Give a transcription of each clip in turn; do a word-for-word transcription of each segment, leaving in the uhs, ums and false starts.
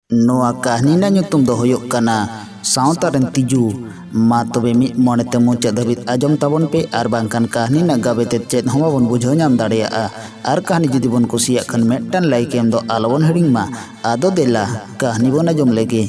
ᱱᱚᱣᱟ ᱠᱟᱹᱦᱱᱤ ᱨᱮᱱᱟᱜ ᱧᱩᱛᱩᱢ ᱫᱚ ᱦᱩᱭᱩᱜ ᱠᱟᱱᱟ ᱥᱟᱶᱛᱟ ᱨᱮᱱ ᱛᱤᱡᱩ᱾ ᱢᱟ ᱛᱚᱵᱮ ᱢᱤᱫ ᱢᱚᱱᱮᱛᱮ ᱢᱩᱪᱟᱹᱫ ᱫᱷᱟᱹᱵᱤᱡ ᱟᱸᱡᱚᱢ ᱛᱟᱵᱚᱱ ᱯᱮ, ᱟᱨ ᱵᱟᱝᱠᱷᱟᱱ ᱠᱟᱹᱦᱱᱤ ᱨᱮᱱᱟᱜ ᱜᱟᱵᱮ ᱛᱮᱫ ᱪᱮᱫ ᱦᱚᱸ ᱵᱟᱵᱚᱱ ᱵᱩᱡᱷᱟᱹᱣ ᱧᱟᱢ ᱫᱟᱲᱮᱭᱟᱜᱼᱟ᱾ ᱟᱨ ᱠᱟᱹᱦᱱᱤ ᱡᱩᱫᱤ ᱵᱚᱱ ᱠᱩᱥᱤᱭᱟᱜ ᱠᱷᱟᱱ ᱢᱤᱫᱴᱟᱝ ᱞᱟᱭᱤᱠ ᱮᱢ ᱫᱚ ᱟᱞᱚᱵᱚᱱ ᱦᱤᱲᱤᱧ ᱢᱟ᱾ ᱟᱫᱚ ᱫᱮᱞᱟ ᱠᱟᱹᱦᱱᱤ ᱵᱚᱱ ᱟᱸᱡᱚᱢ ᱞᱮᱜᱮ᱾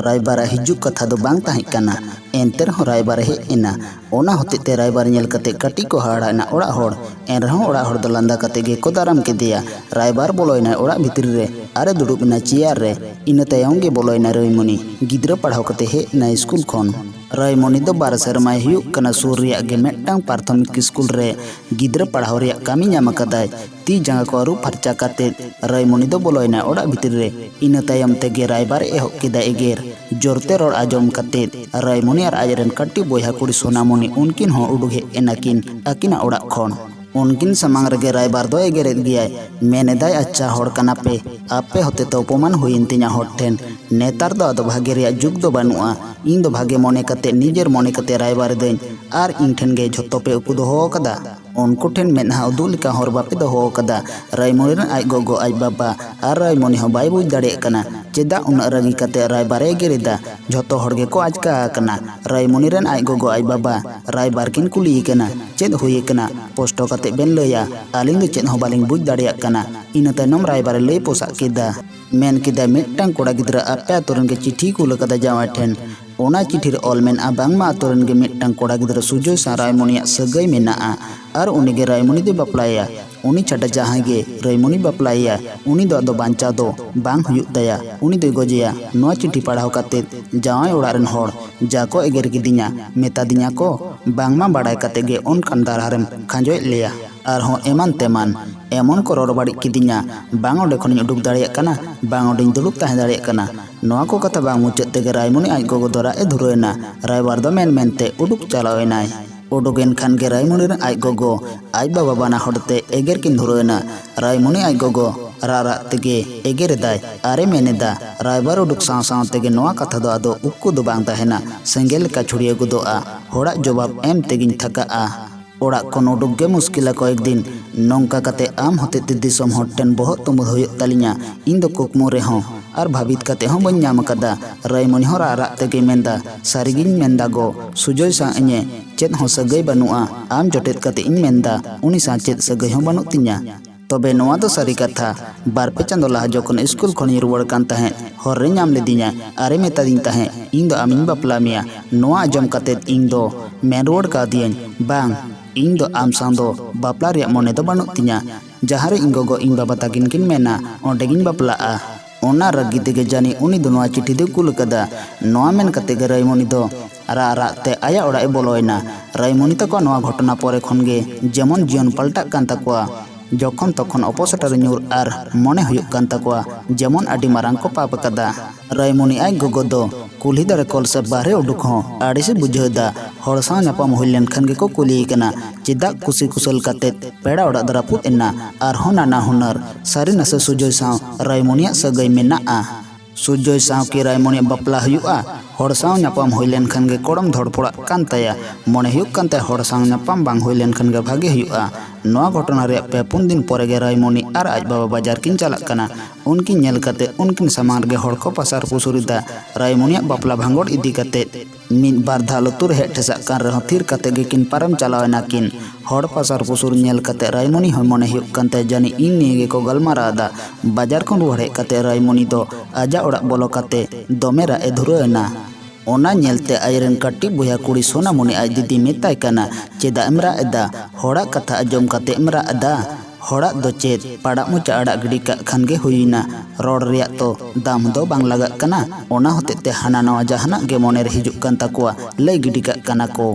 ᱨᱟᱭᱵᱟᱨᱟᱜ ᱦᱤᱡᱩᱜ ᱠᱟᱛᱷᱟ ᱫᱚ ᱵᱟᱝ ᱛᱟᱦᱮᱸ ᱠᱟᱱᱟ, ᱮᱱᱛᱮ ᱨᱮᱦᱚᱸ ᱨᱟᱭᱵᱟᱨᱮ ᱦᱮᱡ ᱮᱱᱟ᱾ ᱚᱱᱟ ᱦᱚᱛᱮᱡ ᱛᱮ ᱨᱟᱭᱵᱟᱨ ᱧᱮᱞ ᱠᱟᱛᱮ ᱠᱟᱹᱴᱤᱡ ᱠᱚ ᱦᱟᱦᱟᱲᱟᱜ ᱮᱱᱟ ᱚᱲᱟᱜ ᱦᱚᱲ᱾ ᱮᱱᱨᱮᱦᱚᱸ ᱚᱲᱟᱜ ᱦᱚᱲ ᱫᱚ ᱞᱟᱸᱫᱟ ᱠᱟᱛᱮ ᱜᱮᱠᱚ ᱫᱟᱨᱟᱢ ᱠᱮᱫᱮᱭᱟ᱾ ᱨᱟᱭᱵᱟᱨ ᱵᱚᱞᱚᱭᱮᱱᱟᱭ ᱚᱲᱟᱜ ᱵᱷᱤᱛᱨᱤ ᱨᱮ ᱟᱨᱮ ᱫᱩᱲᱩᱵ ᱮᱱᱟ ᱪᱮᱭᱟᱨ ᱨᱮ᱾ ᱤᱱᱟᱹ ᱛᱟᱭᱚᱢ ᱜᱮ ᱵᱚᱞᱚᱭᱮᱱᱟ ᱨᱟᱭᱢᱚᱱᱤ᱾ ᱜᱤᱫᱽᱨᱟᱹ ᱯᱟᱲᱦᱟᱣ ᱠᱟᱛᱮ ᱦᱮᱡ ᱮᱱᱟᱭ ᱥᱠᱩᱞ ᱠᱷᱚᱱ᱾ ᱨᱟᱭᱢᱚᱱᱤ ᱫᱚ ᱵᱟᱨ ᱥᱮᱨᱢᱟᱭ ᱦᱩᱭᱩᱜ ᱠᱟᱱᱟ ᱥᱩᱨ ᱨᱮᱭᱟᱜ ᱜᱮ ᱢᱤᱫᱴᱟᱝ ᱯᱨᱟᱛᱷᱚᱢᱤᱠ ᱥᱠᱩᱞ ᱨᱮ ᱜᱤᱫᱽᱨᱟᱹ ᱯᱟᱲᱦᱟᱣ ᱨᱮᱭᱟᱜ ᱠᱟᱹᱢᱤ ᱧᱟᱢ ᱟᱠᱟᱫᱟᱭ᱾ ᱛᱤ ᱡᱟᱸᱜᱟ ᱠᱚ ᱟᱹᱨᱩᱵ ᱯᱷᱟᱨᱪᱟ ᱠᱟᱛᱮ ᱨᱟᱭᱢᱚᱱᱤ ᱫᱚ ᱵᱚᱞᱚᱭᱮᱱᱟᱭ ᱚᱲᱟᱜ ᱵᱷᱤᱛᱨᱤ ᱨᱮ᱾ ᱤᱱᱟᱹ ᱛᱟᱭᱚᱢ ᱛᱮᱜᱮ ᱨᱟᱭᱵᱟᱨ ᱮ ᱮᱦᱚᱵ ᱠᱮᱫᱟ ᱮᱜᱮᱨ᱾ ᱡᱳᱨᱛᱮ ᱨᱚᱲ ᱟᱸᱡᱚᱢ ᱠᱟᱛᱮ ᱨᱟᱭᱢᱚᱱᱤ ᱟᱨ ᱟᱡᱨᱮᱱ ᱠᱟᱹᱴᱤᱡ ᱵᱚᱭᱦᱟ ᱠᱩᱲᱤ ᱥᱳᱱᱟᱢᱚᱱᱤ, ᱩᱱᱠᱤᱱ ᱦᱚᱸ ᱩᱰᱩᱠ ᱦᱮᱡ ᱮᱱᱟᱠᱤᱱ ᱟᱹᱠᱤᱱᱟᱜ ᱚᱲᱟᱜ ᱠᱷᱚᱱ᱾ ᱩᱱᱠᱤᱱ ᱥᱟᱢᱟᱝ ᱨᱮᱜᱮ ᱨᱟᱭᱵᱟᱨ ᱫᱚ ᱮᱜᱮᱨᱮᱫ ᱜᱮᱭᱟᱭ, ᱢᱮᱱᱮᱫᱟᱭ, "ᱟᱪᱪᱷᱟ ᱦᱚᱲ ᱠᱟᱱᱟ ᱯᱮ, ᱟᱯᱮ ᱦᱚᱛᱮᱛᱮ ᱚᱯᱚᱢᱟᱱ ᱦᱩᱭᱮᱱ ᱛᱤᱧᱟ ᱦᱚᱲ ᱴᱷᱮᱱ᱾ ᱱᱮᱛᱟᱨ ᱫᱚ ᱟᱫᱚ ᱵᱷᱟᱜᱮ ᱨᱮᱭᱟᱜ ᱡᱩᱜᱽ ᱫᱚ ᱵᱟᱹᱱᱩᱜᱼᱟ᱾ ᱤᱧ ᱫᱚ ᱵᱷᱟᱜᱮ ᱢᱚᱱᱮ ᱠᱟᱛᱮ, ᱱᱤᱡᱮᱨ ᱢᱚᱱᱮ ᱠᱟᱛᱮ ᱨᱟᱭᱵᱟᱨ ᱮᱫᱟᱹᱧ, ᱟᱨ ᱤᱧ ᱴᱷᱮᱱ ᱜᱮ ᱡᱷᱚᱛᱚ ᱯᱮ ᱩᱠᱩ ᱫᱚᱦᱚ ᱟᱠᱟᱫᱟ᱾ ᱩᱱᱠᱩ ᱴᱷᱮᱱ ᱢᱮᱫᱦᱟ ᱩᱫᱩᱜ ᱞᱮᱠᱟ ᱦᱚᱨ ᱵᱟᱯᱮ ᱫᱚᱦᱚ ᱟᱠᱟᱫᱟ᱾" ᱨᱟᱭᱢᱚᱱᱤ ᱨᱮᱱ ᱟᱡ ᱜᱚᱜᱚ, ᱟᱡ ᱵᱟᱵᱟ ᱟᱨ ᱨᱟᱭᱢᱚᱱᱤ ᱦᱚᱸ ᱵᱟᱭ ᱵᱩᱡᱽ ᱫᱟᱲᱮᱭᱟᱜ ᱠᱟᱱᱟ ᱪᱮᱫᱟᱜ ᱩᱱᱟᱹᱜ ᱨᱟᱹᱜᱤ ᱠᱟᱛᱮ ᱨᱟᱭᱵᱟᱨᱮ ᱮᱜᱮᱨ ᱮᱫᱟ᱾ ᱡᱷᱚᱛᱚ ᱦᱚᱲ ᱜᱮᱠᱚ ᱟᱪᱠᱟ ᱟᱠᱟᱱᱟ᱾ ᱨᱟᱭᱢᱚᱱᱤ ᱨᱮᱱ ᱟᱡ ᱜᱚᱜᱚ, ᱟᱡ ᱵᱟᱵᱟ ᱨᱟᱭᱵᱟᱨ ᱠᱤᱱ ᱠᱩᱞᱤᱭᱮ ᱠᱟᱱᱟ, "ᱪᱮᱫ ᱦᱩᱭ ᱟᱠᱟᱱᱟ? ᱥᱯᱚᱥᱴᱚ ᱠᱟᱛᱮ ᱵᱮᱱ ᱞᱟᱹᱭᱟ, ᱟᱹᱞᱤᱧ ᱫᱚ ᱪᱮᱫ ᱦᱚᱸ ᱵᱟᱹᱞᱤᱧ ᱵᱩᱡᱽ ᱫᱟᱲᱮᱭᱟᱜ ᱠᱟᱱᱟ᱾" ᱤᱱᱟᱹ ᱛᱟᱭᱱᱚᱢ ᱨᱟᱭᱵᱟᱨᱮ ᱞᱟᱹᱭ ᱯᱚᱥᱟᱜ ᱠᱮᱫᱟ, ᱢᱮᱱ ᱠᱮᱫᱟᱭ, "ᱢᱤᱫᱴᱟᱝ ᱠᱚᱲᱟ ᱜᱤᱫᱽᱨᱟᱹ ᱟᱯᱮ ᱟᱛᱳ ᱨᱮᱱ ᱜᱮ ᱪᱤᱴᱷᱤ ᱠᱩᱞ ᱟᱠᱟᱫᱟ ᱡᱟᱶᱟᱭ ᱴᱷᱮᱱ᱾ ᱚᱱᱟ ᱪᱤᱴᱷᱤ ᱨᱮ ᱚᱞ ᱢᱮᱱᱟᱜᱼᱟ ᱵᱟᱝᱢᱟ ᱟᱛᱳ ᱨᱮᱱ ᱜᱮ ᱢᱤᱫᱴᱟᱝ ᱠᱚᱲᱟ ᱜᱤᱫᱽᱨᱟᱹ ᱥᱩᱡᱚᱭ ᱥᱟᱶ ᱨᱟᱭᱢᱚᱱᱤᱭᱟᱜ ᱥᱟᱹᱜᱟᱹᱭ ᱢᱮᱱᱟᱜᱼᱟ, ᱟᱨ ᱩᱱᱤ ᱜᱮ ᱨᱟᱭᱢᱚᱱᱤ ᱫᱚᱭ ᱵᱟᱯᱞᱟᱭᱮᱭᱟ᱾ ᱩᱱᱤ ᱪᱷᱟᱰᱟ ᱡᱟᱦᱟᱸᱭ ᱜᱮ ᱨᱟᱭᱢᱚᱱᱤ ᱵᱟᱯᱞᱟᱭᱮᱭᱟ, ᱩᱱᱤ ᱫᱚ ᱟᱫᱚ ᱵᱟᱧᱪᱟᱣ ᱫᱚ ᱵᱟᱝ ᱦᱩᱭᱩᱜ ᱛᱟᱭᱟ, ᱩᱱᱤ ᱫᱚᱭ ᱜᱚᱡᱮᱭᱟ᱾" ᱱᱚᱣᱟ ᱪᱤᱴᱷᱤ ᱯᱟᱲᱦᱟᱣ ᱠᱟᱛᱮ ᱡᱟᱶᱟᱭ ᱚᱲᱟᱜ ᱨᱮᱱ ᱦᱚᱲ ᱡᱟ ᱠᱚ ᱮᱜᱮᱨ ᱠᱤᱫᱤᱧᱟ, ᱢᱮᱛᱟ ᱫᱤᱧᱟ ᱠᱚ, ᱵᱟᱝᱢᱟ ᱵᱟᱲᱟᱭ ᱠᱟᱛᱮ ᱜᱮ ᱚᱱᱠᱟᱱ ᱫᱟᱨᱦᱟ ᱨᱮᱢ ᱠᱷᱟᱸᱡᱚᱭᱮᱫ ᱞᱮᱭᱟ᱾ ᱟᱨᱦᱚᱸ ᱮᱢᱟᱱ ᱛᱮᱢᱟᱱ᱾ ᱮᱢᱚᱱ ᱠᱚ ᱨᱚᱲ ᱵᱟᱹᱲᱤᱡ ᱠᱤᱫᱤᱧᱟ, ᱵᱟᱝ ᱚᱸᱰᱮ ᱠᱷᱚᱱᱤᱧ ᱩᱰᱩᱠ ᱫᱟᱲᱮᱭᱟᱜ ᱠᱟᱱᱟ, ᱵᱟᱝ ᱚᱸᱰᱮᱧ ᱫᱩᱲᱩᱵ ᱛᱟᱦᱮᱸ ᱫᱟᱲᱮᱭᱟᱜ ᱠᱟᱱᱟ᱾ ᱱᱚᱣᱟ ᱠᱚ ᱠᱟᱛᱷᱟ ᱵᱟᱝ ᱢᱩᱪᱟᱹᱫ ᱛᱮᱜᱮ ᱨᱟᱭᱢᱚᱱᱤ ᱟᱡ ᱜᱚᱜᱚ ᱫᱚ ᱨᱟᱜ ᱮ ᱫᱷᱩᱨᱟᱹᱣ ᱮᱱᱟ᱾ ᱨᱟᱭᱵᱟᱨ ᱫᱚ ᱢᱮᱱ ᱢᱮᱱᱛᱮ ᱩᱰᱩᱠ ᱪᱟᱞᱟᱣ ᱮᱱᱟᱭ᱾ ᱩᱰᱩᱠ ᱮᱱ ᱠᱷᱟᱱ ᱜᱮ ᱨᱟᱭᱢᱚᱱᱤ ᱨᱮᱱ ᱟᱡ ᱜᱚᱜᱚ, ᱟᱡ ᱵᱟᱵᱟ ᱵᱟᱱᱟ ᱦᱚᱲ ᱛᱮ ᱮᱜᱮᱨ ᱠᱤᱱ ᱫᱷᱩᱨᱟᱹᱣ ᱮᱱᱟ᱾ ᱨᱟᱭᱢᱚᱱᱤ ᱟᱡ ᱜᱚᱜᱚ ᱨᱟᱜ ᱨᱟᱜ ᱛᱮᱜᱮ ᱮᱜᱮᱨ ᱮᱫᱟᱭ ᱟᱨᱮ ᱢᱮᱱ ᱮᱫᱟ, ᱨᱟᱭᱵᱟᱨ ᱩᱰᱩᱠ ᱥᱟᱶ ᱥᱟᱶ ᱛᱮᱜᱮ ᱱᱚᱣᱟ ᱠᱟᱛᱷᱟ ᱫᱚ ᱟᱫᱚ ᱩᱠᱩ ᱫᱚ ᱵᱟᱝ ᱛᱟᱦᱮᱱᱟ, ᱥᱮᱸᱜᱮᱞ ᱞᱮᱠᱟ ᱪᱷᱩᱲᱭᱟᱹ ᱜᱚᱫᱚᱜᱼᱟ᱾ ᱦᱚᱲᱟᱜ ᱡᱚᱵᱟᱵ ᱮᱢ ᱛᱮᱜᱤᱧ ᱛᱷᱟᱠᱟᱜᱼᱟ᱾ ᱚᱲᱟᱜ ᱠᱷᱚᱱ ᱩᱰᱩᱠ ᱜᱮ ᱢᱩᱥᱠᱤᱞᱟ ᱠᱚᱭᱮᱠ ᱫᱤᱱ᱾ ᱱᱚᱝᱠᱟ ᱠᱟᱛᱮ ᱟᱢ ᱦᱚᱛᱮᱛᱮ ᱫᱤᱥᱚᱢ ᱦᱚᱲ ᱴᱷᱮᱱ ᱵᱚᱦᱚᱜ ᱛᱩᱢᱟᱹᱞ ᱦᱩᱭᱩᱜ ᱛᱟᱹᱞᱤᱧᱟ᱾ ᱤᱧ ᱫᱚ ᱠᱩᱠᱢᱩ ᱨᱮᱦᱚᱸ ᱟᱨ ᱵᱷᱟᱹᱵᱤᱛ ᱠᱟᱛᱮ ᱦᱚᱸ ᱵᱟᱹᱧ ᱧᱟᱢ ᱟᱠᱟᱫᱟ᱾ ᱨᱟᱭᱢᱚᱱᱤ ᱦᱚᱸ ᱨᱟᱜ ᱨᱟᱜ ᱛᱮᱜᱮ ᱢᱮᱱᱫᱟ, ᱥᱟᱹᱨᱤᱜᱤᱧ ᱢᱮᱱᱫᱟ ᱜᱚ, ᱥᱩᱡᱚᱭ ᱥᱟᱶ ᱤᱧᱮ ᱪᱮᱫ ᱦᱚᱸ ᱥᱟᱹᱜᱟᱹᱭ ᱵᱟᱹᱱᱩᱜᱼᱟ᱾ ᱟᱢ ᱡᱚᱴᱮᱫ ᱠᱟᱛᱮ ᱤᱧ ᱢᱮᱱᱫᱟ, ᱩᱱᱤ ᱥᱟᱶ ᱪᱮᱫ ᱥᱟᱹᱜᱟᱹᱭ ᱦᱚᱸ ᱵᱟᱹᱱᱩᱜ ᱛᱤᱧᱟ᱾ ᱛᱚᱵᱮ ᱱᱚᱣᱟ ᱫᱚ ᱥᱟᱹᱨᱤ ᱠᱟᱛᱷᱟ᱾ ᱵᱟᱨ ᱯᱮ ᱪᱟᱸᱫᱚ ᱞᱟᱦᱟ ᱡᱚᱠᱷᱚᱱ ᱥᱠᱩᱞ ᱠᱷᱚᱱᱤᱧ ᱨᱩᱣᱟᱹᱲ ᱠᱟᱱ ᱛᱟᱦᱮᱸᱫ, ᱦᱚᱨ ᱨᱮ ᱧᱟᱢ ᱞᱮᱫᱤᱧᱟ ᱟᱨᱮ ᱢᱮᱛᱟᱫᱤᱧ ᱛᱟᱦᱮᱸᱫ, "ᱤᱧ ᱫᱚ ᱟᱢᱤᱧ ᱵᱟᱯᱞᱟ ᱢᱮᱭᱟ᱾" ᱱᱚᱣᱟ ᱟᱸᱡᱚᱢ ᱠᱟᱛᱮᱫ ᱤᱧ ᱫᱚ ᱢᱮᱱ ᱨᱩᱣᱟᱹᱲ ᱠᱟᱣᱫᱤᱭᱟᱹᱧ, "ᱵᱟᱝ, ᱤᱧ ᱫᱚ ᱟᱢ ᱥᱟᱶ ᱫᱚ ᱵᱟᱯᱞᱟ ᱨᱮᱭᱟᱜ ᱢᱚᱱᱮ ᱫᱚ ᱵᱟᱹᱱᱩᱜ ᱛᱤᱧᱟ᱾ ᱡᱟᱦᱟᱸ ᱨᱮ ᱤᱧ ᱜᱚᱜᱚ ᱤᱧ ᱵᱟᱵᱟ ᱛᱟᱹᱠᱤᱱ ᱠᱤᱱ ᱢᱮᱱᱟ, ᱚᱸᱰᱮ ᱜᱤᱧ ᱵᱟᱯᱞᱟᱜᱼᱟ᱾" ᱚᱱᱟ ᱨᱟᱹᱜᱤ ᱛᱮᱜᱮ ᱡᱟᱹᱱᱤᱡ ᱩᱱᱤ ᱫᱚ ᱱᱚᱣᱟ ᱪᱤᱴᱷᱤ ᱫᱚᱭ ᱠᱩᱞ ᱟᱠᱟᱫᱟ᱾ ᱱᱚᱣᱟ ᱢᱮᱱ ᱠᱟᱛᱮ ᱜᱮ ᱨᱟᱭᱢᱚᱱᱤ ᱫᱚ ᱨᱟᱜ ᱨᱟᱜ ᱛᱮ ᱟᱭᱟᱜ ᱚᱲᱟᱜ ᱮ ᱵᱚᱞᱚᱭᱮᱱᱟ᱾ ᱨᱟᱭᱢᱚᱱᱤ ᱛᱟᱠᱚᱣᱟᱜ ᱱᱚᱣᱟ ᱜᱷᱚᱴᱚᱱᱟ ᱯᱚᱨᱮ ᱠᱷᱚᱱ ᱜᱮ ᱡᱮᱢᱚᱱ ᱡᱤᱭᱚᱱ ᱯᱟᱞᱴᱟᱜ ᱠᱟᱱ ᱛᱟᱠᱚᱣᱟ᱾ ᱡᱚᱠᱷᱚᱱ ᱛᱚᱠᱷᱚᱱ ᱚᱯᱚᱥᱚᱴᱚ ᱨᱮ ᱧᱩᱨ ᱟᱨ ᱢᱚᱱᱮ ᱦᱩᱭᱩᱜ ᱠᱟᱱ ᱛᱟᱠᱚᱣᱟ ᱡᱮᱢᱚᱱ ᱟᱹᱰᱤ ᱢᱟᱨᱟᱝ ᱠᱚ ᱯᱟᱯ ᱟᱠᱟᱫᱟ᱾ ᱨᱟᱭᱢᱚᱱᱤ ᱟᱡ ᱜᱚᱜᱚ ᱫᱚ ᱠᱩᱞᱦᱤ ᱫᱷᱟᱨᱮ ᱠᱚᱞ ᱥᱮ ᱵᱟᱦᱨᱮ ᱩᱰᱩᱠ ᱦᱚᱸ ᱟᱹᱲᱤᱥᱮ ᱵᱩᱡᱷᱟᱹᱣ ᱮᱫᱟ᱾ ᱦᱚᱲ ᱥᱟᱶ ᱧᱟᱯᱟᱢ ᱦᱩᱭ ᱞᱮᱱᱠᱷᱟᱱ ᱜᱮᱠᱚ ᱠᱩᱞᱤᱭᱮ ᱠᱟᱱᱟ, ᱪᱮᱫᱟᱜ ᱠᱩᱥᱤ ᱠᱩᱥᱟᱹᱞ ᱠᱟᱛᱮᱫ ᱯᱮᱲᱟ ᱚᱲᱟᱜ ᱫᱚ ᱨᱟᱹᱯᱩᱫ ᱮᱱᱟ? ᱟᱨᱦᱚᱸ ᱱᱟᱱᱟ ᱦᱩᱱᱟᱹᱨ, ᱥᱟᱹᱨᱤ ᱱᱟᱥᱮ ᱥᱩᱡᱚᱭ ᱥᱟᱶ ᱨᱟᱭᱢᱚᱱᱤᱭᱟᱜ ᱥᱟᱹᱜᱟᱹᱭ ᱢᱮᱱᱟᱜᱼᱟ? ᱥᱩᱡᱚᱭ ᱥᱟᱶ ᱠᱤ ᱨᱟᱭᱢᱚᱱᱤᱭᱟᱜ ᱵᱟᱯᱞᱟ ᱦᱩᱭᱩᱜᱼᱟ? ᱦᱚᱲ ᱥᱟᱶ ᱧᱟᱯᱟᱢ ᱦᱩᱭ ᱞᱮᱱᱠᱷᱟᱱ ᱜᱮ ᱠᱚᱲᱚᱢ ᱫᱷᱚᱲᱯᱚᱲᱟᱜ ᱠᱟᱱ ᱛᱟᱭᱟ᱾ ᱢᱚᱱᱮ ᱦᱩᱭᱩᱜ ᱠᱟᱱ ᱛᱟᱭᱟ ᱦᱚᱲ ᱥᱟᱶ ᱧᱟᱯᱟᱢ ᱵᱟᱝ ᱦᱩᱭ ᱞᱮᱱᱠᱷᱟᱱ ᱜᱮ ᱵᱷᱟᱜᱮ ᱦᱩᱭᱩᱜᱼᱟ᱾ ᱱᱚᱣᱟ ᱜᱷᱚᱴᱚᱱᱟ ᱨᱮᱭᱟᱜ ᱯᱮ ᱯᱩᱱ ᱫᱤᱱ ᱯᱚᱨᱮ ᱜᱮ ᱨᱟᱭᱢᱚᱱᱤ ᱟᱨ ᱟᱡ ᱵᱟᱵᱟ ᱵᱟᱡᱟᱨ ᱠᱤᱱ ᱪᱟᱞᱟᱜ ᱠᱟᱱᱟ᱾ ᱩᱱᱠᱤᱱ ᱧᱮᱞ ᱠᱟᱛᱮ ᱩᱱᱠᱤᱱ ᱥᱟᱢᱟᱝ ᱨᱮᱜᱮ ᱦᱚᱲ ᱠᱚ ᱯᱟᱥᱟᱨ ᱯᱩᱥᱩᱨ ᱮᱫᱟ᱾ ᱨᱟᱭᱢᱚᱱᱤᱭᱟᱜ ᱵᱟᱯᱞᱟ ᱵᱷᱟᱸᱜᱚᱲ ᱤᱫᱤ ᱠᱟᱛᱮ ᱢᱤᱫ ᱵᱟᱨ ᱫᱷᱟᱣ ᱞᱩᱛᱩᱨ ᱦᱮᱡ ᱴᱷᱮᱥᱟᱜ ᱠᱟᱱ ᱨᱮᱦᱚᱸ ᱛᱷᱤᱨ ᱠᱟᱛᱮ ᱜᱮᱠᱤᱱ ᱯᱟᱨᱚᱢ ᱪᱟᱞᱟᱣ ᱮᱱᱟ ᱠᱤᱱ᱾ ᱦᱚᱲ ᱯᱟᱥᱟᱨ ᱯᱩᱥᱩᱨ ᱧᱮᱞ ᱠᱟᱛᱮ ᱨᱟᱭᱢᱚᱱᱤ ᱦᱚᱸ ᱢᱚᱱᱮ ᱦᱩᱭᱩᱜ ᱠᱟᱱ ᱛᱟᱭᱟ ᱡᱟᱹᱱᱤᱡ ᱤᱧ ᱱᱤᱭᱟᱹ ᱜᱮᱠᱚ ᱜᱟᱞᱢᱟᱨᱟᱣ ᱮᱫᱟ᱾ ᱵᱟᱡᱟᱨ ᱠᱷᱚᱱ ᱨᱩᱣᱟᱹᱲ ᱦᱮᱡ ᱠᱟᱛᱮ ᱨᱟᱭᱢᱚᱱᱤ ᱫᱚ ᱟᱡᱟᱜ ᱚᱲᱟᱜ ᱵᱚᱞᱚ ᱠᱟᱛᱮ ᱫᱚᱢᱮ ᱨᱟᱜ ᱮ ᱫᱷᱩᱨᱟᱹᱣ ᱮᱱᱟ᱾ ᱚᱱᱟ ᱧᱮᱞᱛᱮ ᱟᱡᱨᱮᱱ ᱠᱟᱹᱴᱤᱡ ᱵᱚᱭᱦᱟ ᱠᱩᱲᱤ ᱥᱳᱱᱟᱢᱚᱱᱤ ᱟᱡ ᱫᱤᱫᱤ ᱢᱮᱛᱟᱭ ᱠᱟᱱᱟ, "ᱪᱮᱫᱟᱜ ᱮᱢ ᱨᱟᱜ ᱮᱫᱟ? ᱦᱚᱲᱟᱜ ᱠᱟᱛᱷᱟ ᱟᱸᱡᱚᱢ ᱠᱟᱛᱮ ᱮᱢ ᱨᱟᱜ ᱮᱫᱟ? ᱦᱚᱲᱟᱜ ᱫᱚ ᱪᱮᱫ ᱯᱟᱲᱟᱜ ᱢᱚᱪᱟ ᱟᱲᱟᱜ ᱜᱤᱰᱤ ᱠᱟᱜ ᱠᱷᱟᱱ ᱜᱮ ᱦᱩᱭᱮᱱᱟ᱾ ᱨᱚᱲ ᱨᱮᱭᱟᱜ ᱛᱚ ᱫᱟᱢ ᱫᱚ ᱵᱟᱝ ᱞᱟᱜᱟᱜ ᱠᱟᱱᱟ᱾ ᱚᱱᱟ ᱦᱚᱛᱮᱡ ᱛᱮ ᱦᱟᱱᱟ ᱱᱟᱣᱟ ᱡᱟᱦᱟᱱᱟᱜ ᱜᱮ ᱢᱚᱱᱮᱨᱮ ᱦᱤᱡᱩᱜ ᱠᱟᱱ ᱛᱟᱠᱚᱣᱟ, ᱞᱟᱹᱭ ᱜᱤᱰᱤ ᱠᱟᱜ ᱠᱟᱱᱟ ᱠᱚ᱾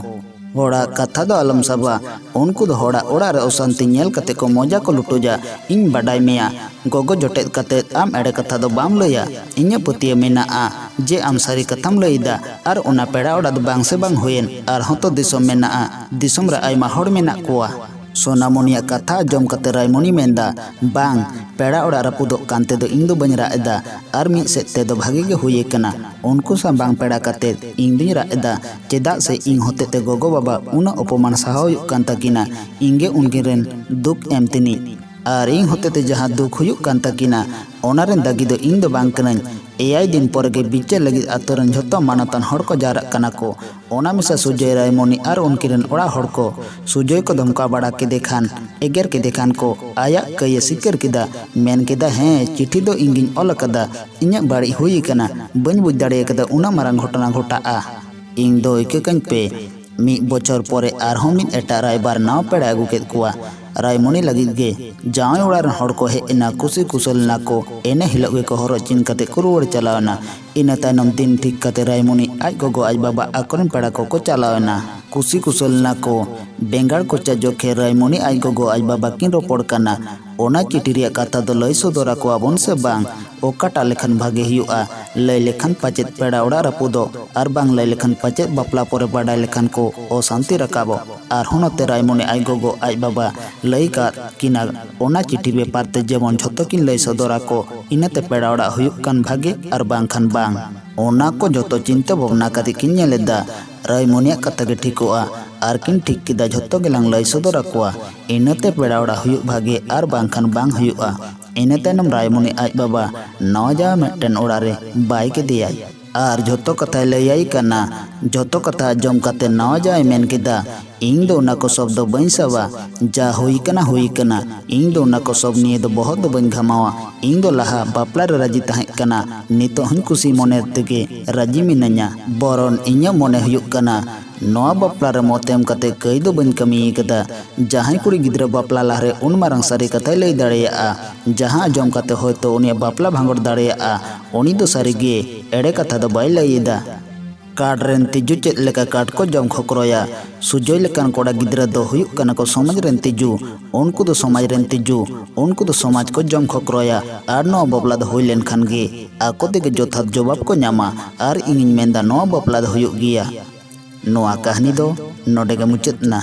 ᱦᱚᱲᱟᱜ ᱠᱟᱛᱷᱟ ᱫᱚ ᱟᱞᱚᱢ ᱥᱟᱵᱟ᱾ ᱩᱱᱠᱩ ᱫᱚ ᱦᱚᱲᱟᱜ ᱚᱲᱟᱜ ᱨᱮ ᱚᱥᱟᱱᱛᱤ ᱧᱮᱞ ᱠᱟᱛᱮ ᱠᱚ ᱢᱚᱡᱟ ᱠᱚ ᱞᱩᱴᱩᱡᱟ᱾ ᱤᱧ ᱵᱟᱰᱟᱭ ᱢᱮᱭᱟ, ᱜᱚᱜᱚ ᱡᱚᱴᱮᱫ ᱠᱟᱛᱮ ᱟᱢ ᱮᱲᱮ ᱠᱟᱛᱷᱟ ᱫᱚ ᱵᱟᱢ ᱞᱟᱹᱭᱟ᱾ ᱤᱧᱟᱹᱜ ᱯᱟᱹᱛᱭᱟᱹᱣ ᱢᱮᱱᱟᱜᱼᱟ ᱡᱮ ᱟᱢ ᱥᱟᱹᱨᱤ ᱠᱟᱛᱷᱟᱢ ᱞᱟᱹᱭ ᱮᱫᱟ᱾ ᱟᱨ ᱚᱱᱟ ᱯᱮᱲᱟ ᱚᱲᱟᱜ ᱫᱚ ᱵᱟᱝ ᱥᱮ ᱵᱟᱝ ᱦᱩᱭᱮᱱ, ᱟᱨᱦᱚᱸ ᱛᱚ ᱫᱤᱥᱚᱢ ᱢᱮᱱᱟᱜᱼᱟ, ᱫᱤᱥᱚᱢ ᱨᱮ ᱟᱭᱢᱟ ᱦᱚᱲ ᱢᱮᱱᱟᱜ ᱠᱚᱣᱟ᱾ ᱥᱳᱱᱟᱢᱚᱱᱤᱭᱟᱜ ᱠᱟᱛᱷᱟ ᱟᱸᱡᱚᱢ ᱠᱟᱛᱮ ᱨᱟᱭᱢᱚᱱᱤ ᱢᱮᱱᱫᱟ, ᱵᱟᱝ, ᱯᱮᱲᱟ ᱚᱲᱟᱜ ᱨᱟᱹᱯᱩᱫᱚᱜ ᱠᱟᱱ ᱛᱮᱫᱚ ᱤᱧ ᱫᱚ ᱵᱟᱹᱧ ᱨᱟᱜ ᱮᱫᱟ, ᱟᱨ ᱢᱤᱫ ᱥᱮᱫ ᱛᱮᱫᱚ ᱵᱷᱟᱜᱮ ᱜᱮ ᱦᱩᱭ ᱟᱠᱟᱱᱟ᱾ ᱩᱱᱠᱩ ᱥᱟᱶ ᱵᱟᱝ ᱯᱮᱲᱟ ᱠᱟᱛᱮ ᱤᱧ ᱫᱩᱧ ᱨᱟᱜ ᱮᱫᱟ, ᱪᱮᱫᱟᱜ ᱥᱮ ᱤᱧ ᱦᱚᱛᱮᱛᱮ ᱜᱚᱜᱚ ᱵᱟᱵᱟ ᱩᱱᱟᱹᱜ ᱚᱯᱚᱢᱟᱱ ᱥᱟᱦᱟᱣ ᱦᱩᱭᱩᱜ ᱠᱟᱱ ᱛᱟᱹᱠᱤᱱᱟ᱾ ᱤᱧ ᱜᱮ ᱩᱱᱠᱤᱱ ᱨᱮᱱ ᱫᱩᱠ ᱮᱢ ᱛᱤᱱᱤᱡ, ᱟᱨ ᱤᱧ ᱦᱚᱛᱮᱛᱮ ᱡᱟᱦᱟᱸ ᱫᱩᱠ ᱦᱩᱭᱩᱜ ᱠᱟᱱ ᱛᱟᱹᱠᱤᱱᱟ, ᱚᱱᱟ ᱨᱮᱱ ᱫᱟᱹᱜᱤ ᱫᱚ ᱤᱧ ᱫᱚ ᱵᱟᱝ ᱠᱟᱹᱱᱟᱹᱧ᱾ ᱮᱭᱟᱭ ᱫᱤᱱ ᱯᱚᱨᱮ ᱜᱮ ᱵᱤᱪᱟᱹᱨ ᱞᱟᱹᱜᱤᱫ ᱟᱛᱳ ᱨᱮᱱ ᱡᱷᱚᱛᱚ ᱢᱟᱱᱚᱛᱟᱱ ᱦᱚᱲ ᱠᱚ ᱡᱟᱣᱨᱟᱜ ᱠᱟᱱᱟ ᱠᱚ᱾ ᱚᱱᱟ ᱢᱮᱥᱟ ᱥᱩᱡᱚᱭ, ᱨᱟᱭᱢᱚᱱᱤ ᱟᱨ ᱩᱱᱠᱤᱱ ᱨᱮᱱ ᱚᱲᱟᱜ ᱦᱚᱲ ᱠᱚ ᱥᱩᱡᱚᱭ ᱠᱚ ᱫᱷᱚᱢᱠᱟᱣ ᱵᱟᱲᱟ ᱠᱮᱫᱮ ᱠᱷᱟᱱ, ᱮᱜᱮᱨ ᱠᱮᱫᱮ ᱠᱷᱟᱱ ᱠᱚ, ᱟᱭᱟᱜ ᱠᱟᱹᱭ ᱮ ᱥᱤᱠᱟᱹᱨ ᱠᱮᱫᱟ᱾ ᱢᱮᱱ ᱠᱮᱫᱟ, ᱦᱮᱸ, ᱪᱤᱴᱷᱤ ᱫᱚ ᱤᱧ ᱜᱤᱧ ᱚᱞ ᱟᱠᱟᱫᱟ, ᱤᱧᱟᱹᱜ ᱵᱟᱹᱲᱤᱡ ᱦᱩᱭ ᱟᱠᱟᱱᱟ, ᱵᱟᱹᱧ ᱵᱩᱡᱽ ᱫᱟᱲᱮ ᱟᱠᱟᱫᱟ ᱩᱱᱟᱹᱜ ᱢᱟᱨᱟᱝ ᱜᱷᱚᱴᱚᱱᱟ ᱜᱷᱚᱴᱟᱜᱼᱟ᱾ ᱤᱧ ᱫᱚ ᱤᱠᱟᱹ ᱠᱟᱹᱧ ᱯᱮ᱾ ᱢᱤᱫ ᱵᱚᱪᱷᱚᱨ ᱯᱚᱨᱮ ᱟᱨᱦᱚᱸ ᱢᱤᱫ ᱮᱴᱟᱜ ᱨᱟᱭᱵᱟᱨ ᱱᱟᱣᱟ ᱯᱮᱲᱟ ᱟᱹᱜᱩ ᱠᱮᱫ ᱠᱚᱣᱟ᱾ ᱨᱟᱭᱢᱚᱱᱤ ᱞᱟᱹᱜᱤᱫ ᱜᱮ ᱡᱟᱶᱟᱭ ᱚᱲᱟᱜ ᱨᱮᱱ ᱦᱚᱲ ᱠᱚ ᱦᱮᱡ ᱮᱱᱟ, ᱠᱩᱥᱤ ᱠᱩᱥᱟᱹᱞ ᱮᱱᱟ ᱠᱚ, ᱮᱱᱮ ᱦᱤᱞᱳᱜ ᱜᱮᱠᱚ ᱦᱚᱨᱚᱜ ᱪᱤᱱ ᱠᱟᱛᱮ ᱠᱚ ᱨᱩᱣᱟᱹᱲ ᱪᱟᱞᱟᱣ ᱮᱱᱟ᱾ ᱤᱱᱟᱹ ᱛᱟᱭᱱᱚᱢ ᱫᱤᱱ ᱴᱷᱤᱠ ᱠᱟᱛᱮ ᱨᱟᱭᱢᱚᱱᱤ ᱟᱡ ᱜᱚᱜᱚ ᱟᱡ ᱵᱟᱵᱟ ᱟᱠᱚᱨᱮᱱ ᱯᱮᱲᱟ ᱠᱚᱠᱚ ᱪᱟᱞᱟᱣ ᱮᱱᱟ᱾ ᱠᱩᱥᱤ ᱠᱩᱥᱟᱹᱞ ᱮᱱᱟ ᱠᱚ᱾ ᱵᱮᱸᱜᱟᱲ ᱠᱚᱪᱟ ᱡᱚᱠᱷᱮ ᱨᱟᱭᱢᱚᱱᱤ ᱟᱡ ᱜᱚᱜᱚ ᱟᱡ ᱵᱟᱵᱟ ᱠᱤᱱ ᱨᱚᱯᱚᱲ ᱠᱟᱱᱟ᱾ ᱚᱱᱟ ᱪᱤᱴᱷᱤ ᱨᱮᱭᱟᱜ ᱠᱟᱛᱷᱟ ᱫᱚ ᱞᱟᱹᱭ ᱥᱚᱫᱚᱨ ᱟᱠᱚᱣᱟ ᱵᱚᱱ ᱥᱮ ᱵᱟᱝ? ᱚᱠᱟᱴᱟᱜ ᱞᱮᱠᱷᱟᱱ ᱵᱷᱟᱜᱮ ᱦᱩᱭᱩᱜᱼᱟ? ᱞᱟᱹᱭ ᱞᱮᱠᱷᱟᱱ ᱯᱟᱪᱮᱫ ᱯᱮᱲᱟ ᱚᱲᱟᱜ ᱨᱟᱹᱯᱩᱫᱚᱜ, ᱟᱨ ᱵᱟᱝ ᱞᱟᱹᱭ ᱞᱮᱠᱷᱟᱱ ᱯᱟᱪᱮᱫ ᱵᱟᱯᱞᱟ ᱯᱚᱨᱮ ᱵᱟᱰᱟᱭ ᱞᱮᱠᱷᱟᱱ ᱠᱚ ᱚᱥᱟᱱᱛᱤ ᱨᱟᱠᱟᱵᱚᱜ᱾ ᱟᱨᱦᱚᱸ ᱱᱚᱛᱮ ᱨᱟᱭᱢᱚᱱᱤ ᱟᱡ ᱜᱚᱜᱚ ᱟᱡ ᱵᱟᱵᱟ ᱞᱟᱹᱭ ᱠᱟᱫ ᱠᱤᱱᱟ, ᱚᱱᱟ ᱪᱤᱴᱷᱤ ᱵᱮᱯᱟᱨ ᱛᱮ ᱡᱮᱢᱚᱱ ᱡᱷᱚᱛᱚ ᱠᱤᱱ ᱞᱟᱹᱭ ᱥᱚᱫᱚᱨ ᱟᱠᱚ, ᱤᱱᱟᱹᱛᱮ ᱯᱮᱲᱟ ᱚᱲᱟᱜ ᱦᱩᱭᱩᱜ ᱠᱟᱱ ᱵᱷᱟᱜᱮ ᱟᱨ ᱵᱟᱝᱠᱷᱟᱱ ᱵᱟᱝ᱾ ᱚᱱᱟ ᱠᱚ ᱡᱷᱚᱛᱚ ᱪᱤᱱᱛᱟᱹ ᱵᱷᱟᱵᱽᱱᱟ ᱠᱟᱛᱮ ᱠᱤᱱ ᱧᱮᱞ ᱮᱫᱟ, ᱨᱟᱭᱢᱚᱱᱤᱭᱟᱜ ᱠᱟᱛᱷᱟ ᱜᱮ ᱴᱷᱤᱠᱚᱜᱼᱟ᱾ ᱟᱨ ᱠᱤᱱ ᱴᱷᱤᱠ ᱠᱮᱫᱟ, ᱡᱷᱚᱛᱚ ᱜᱮᱞᱟᱝ ᱞᱟᱹᱭ ᱥᱚᱫᱚᱨ ᱟᱠᱚᱣᱟ, ᱤᱱᱟᱹᱛᱮ ᱯᱮᱲᱟ ᱚᱲᱟᱜ ᱦᱩᱭᱩᱜ ᱵᱷᱟᱜᱮ ᱟᱨ ᱵᱟᱝᱠᱷᱟᱱ ᱵᱟᱝ ᱦᱩᱭᱩᱜᱼᱟ᱾ ᱤᱱᱟᱹ ᱛᱟᱭᱱᱚᱢ ᱨᱟᱭᱢᱚᱱᱤ ᱟᱡ ᱵᱟᱵᱟ ᱱᱟᱣᱟ ᱡᱟᱶᱟᱭ ᱢᱤᱫᱴᱮᱱ ᱚᱲᱟᱜ ᱨᱮ ᱵᱟᱭ ᱠᱮᱫᱮᱭᱟᱭ᱾ ᱟᱨ ᱡᱷᱚᱛᱚ ᱠᱟᱛᱷᱟᱭ ᱞᱟᱹᱭᱟᱭ ᱠᱟᱱᱟ᱾ ᱡᱷᱚᱛᱚ ᱠᱟᱛᱷᱟ ᱟᱸᱡᱚᱢ ᱠᱟᱛᱮ ᱱᱟᱣᱟ ᱡᱟᱶᱟᱭ ᱢᱮᱱ ᱠᱮᱫᱟ, ᱤᱧ ᱫᱚ ᱚᱱᱟ ᱠᱚ ᱥᱚᱵ ᱫᱚ ᱵᱟᱹᱧ ᱥᱟᱵᱟ᱾ ᱡᱟ ᱦᱩᱭ ᱠᱟᱱᱟ ᱦᱩᱭ ᱠᱟᱱᱟ᱾ ᱤᱧ ᱫᱚ ᱚᱱᱟ ᱠᱚ ᱥᱚᱵ ᱱᱤᱭᱮ ᱫᱚ ᱵᱚᱦᱚᱜ ᱫᱚ ᱵᱟᱹᱧ ᱜᱷᱟᱢᱟᱣᱟ᱾ ᱤᱧ ᱫᱚ ᱞᱟᱦᱟ ᱵᱟᱯᱞᱟ ᱨᱮ ᱨᱟᱹᱡᱤ ᱛᱟᱦᱮᱸ ᱠᱟᱱᱟ, ᱱᱤᱛᱚᱜ ᱦᱚᱸᱧ ᱠᱩᱥᱤ ᱢᱚᱱᱮ ᱛᱮᱜᱮ ᱨᱟᱹᱡᱤ ᱢᱤᱱᱟᱹᱧᱟ᱾ ᱵᱚᱨᱚᱱ ᱤᱧᱟᱹᱜ ᱢᱚᱱᱮ ᱦᱩᱭᱩᱜ ᱠᱟᱱᱟ, ᱱᱚᱣᱟ ᱵᱟᱯᱞᱟ ᱨᱮ ᱢᱚᱛ ᱮᱢ ᱠᱟᱛᱮ ᱠᱟᱹᱭ ᱫᱚ ᱵᱟᱹᱧ ᱠᱟᱹᱢᱤ ᱟᱠᱟᱫᱟ᱾ ᱡᱟᱦᱟᱸᱭ ᱠᱩᱲᱤ ᱜᱤᱫᱽᱨᱟᱹ ᱵᱟᱯᱞᱟ ᱞᱟᱦᱟᱨᱮ ᱩᱱ ᱢᱟᱨᱟᱝ ᱥᱟᱹᱨᱤ ᱠᱟᱛᱷᱟᱭ ᱞᱟᱹᱭ ᱫᱟᱲᱮᱭᱟᱜᱼᱟ, ᱡᱟᱦᱟᱸ ᱟᱸᱡᱚᱢ ᱠᱟᱛᱮ ᱦᱚᱭᱛᱚ ᱩᱱᱤᱭᱟᱜ ᱵᱟᱯᱞᱟ ᱵᱷᱟᱸᱜᱚᱲ ᱫᱟᱲᱮᱭᱟᱜᱼᱟ, ᱩᱱᱤ ᱫᱚ ᱥᱟᱹᱨᱤᱜᱮ ᱮᱲᱮ ᱠᱟᱛᱷᱟ ᱫᱚ ᱵᱟᱭ ᱞᱟᱹᱭ ᱮᱫᱟ᱾ ᱠᱟᱴ ᱨᱮᱱ ᱛᱤᱡᱩ ᱪᱮᱫ ᱞᱮᱠᱟ ᱠᱟᱴ ᱠᱚ ᱡᱚᱢ ᱠᱷᱚᱠᱨᱚᱭᱟ, ᱥᱩᱡᱚᱭ ᱞᱮᱠᱟᱱ ᱠᱚᱲᱟ ᱜᱤᱫᱽᱨᱟᱹ ᱫᱚ ᱦᱩᱭᱩᱜ ᱠᱟᱱᱟ ᱠᱚ ᱥᱚᱢᱟᱡᱽ ᱨᱮᱱ ᱛᱤᱡᱩ᱾ ᱩᱱᱠᱩ ᱫᱚ ᱥᱚᱢᱟᱡᱽ ᱨᱮᱱ ᱛᱤᱡᱩ, ᱩᱱᱠᱩ ᱫᱚ ᱥᱚᱢᱟᱡᱽ ᱠᱚ ᱡᱚᱢ ᱠᱷᱚᱠᱨᱚᱭᱟ᱾ ᱟᱨ ᱱᱚᱣᱟ ᱵᱟᱯᱞᱟ ᱫᱚ ᱦᱩᱭ ᱞᱮᱱᱠᱷᱟᱱ ᱜᱮ ᱟᱠᱚ ᱛᱮᱜᱮ ᱡᱚᱛᱷᱟᱛ ᱡᱚᱵᱟᱵ ᱠᱚ ᱧᱟᱢᱟ᱾ ᱟᱨ ᱤᱧᱤᱧ ᱢᱮᱱᱫᱟ, ᱱᱚᱣᱟ ᱵᱟᱯᱞᱟ ᱫᱚ ᱦᱩᱭᱩᱜ ᱜᱮᱭᱟ᱾ ᱱᱚᱣᱟ ᱠᱟᱹᱦᱱᱤ ᱫᱚ ᱱᱚᱰᱮ ᱜᱮ ᱢᱩᱪᱟᱹᱫ ᱮᱱᱟ᱾